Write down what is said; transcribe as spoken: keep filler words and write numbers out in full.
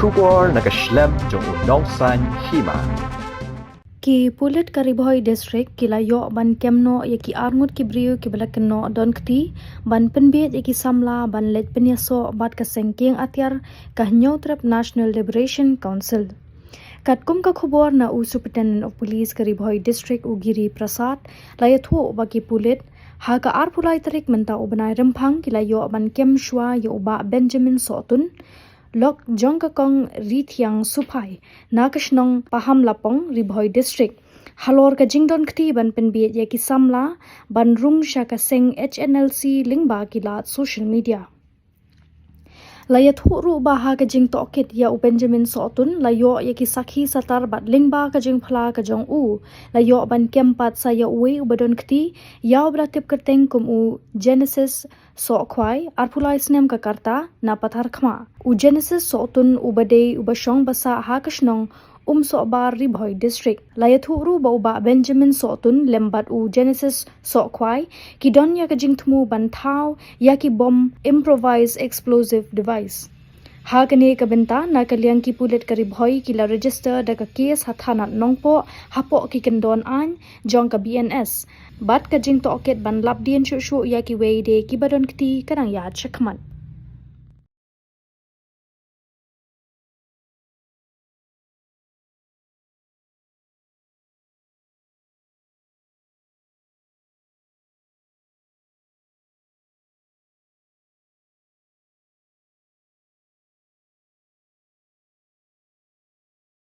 Khubor na ka shlem jong u Nongsaiñ Hima. Ki pulit ka Ri Bhoi District ki la ïoh ban kem noh ïa ki arngut ki briew kiba la kynnoh don kti ban pynbieit ïa ki samla ban leit pynïasoh bad ka seng kieng atiar ka Hynñiewtrep National Liberation Council. Katkum ka khubor na u Superintendent of Police ka Ri Bhoi District u Giri Prasad, la ïathuh ba ki pulit ha ka arphew lai tarik mynta u bnai Rymphang ki la ïoh ban kem shuwa ïa u Bah Benjamin Sohtun, lok jong ka Kong Rithiang Suphai, na ka shnong Pahamlapong, Ri Bhoi District, halor ka jingdon kti ban pynbieit ïa ki samla ban rung sha ka seng H N L C lyngba ki lad social media. La ïathuh ruh ba ha ka jingtohkit ïa u Benjamin Sohtun, la ïoh ïa ki sakhi satar bad lyngba ka jingphla ka jong u, la ïoh ban kem pat sa ïa uwei uba don kti, ïa uba la tip kyrteng kum u Genesis Sohkhwai, arphew lai snem ka rta, na Patharkhmah. U Genesis Sohtun uba dei uba shong basah ha ka shnong Umsohbar, Ri Bhoi District. La ïathuh ruh ba u Bah Benjamin Sohtun lem bad u Genesis Sohkhwai ki don ïa ka jingthmu ban thaw ïa ki bom, improvised explosive device. Ha kane ka bynta, na ka liang ki pulit ka Ri Bhoi ki la register da ka case ha thanat Nongpoh hapoh ki kyndon aiñ jong ka B N S. Bad ka jingtohkit ban lap dien shuh shuh ïa kiwei de kiba don kti ka dang ïaid shakhmat.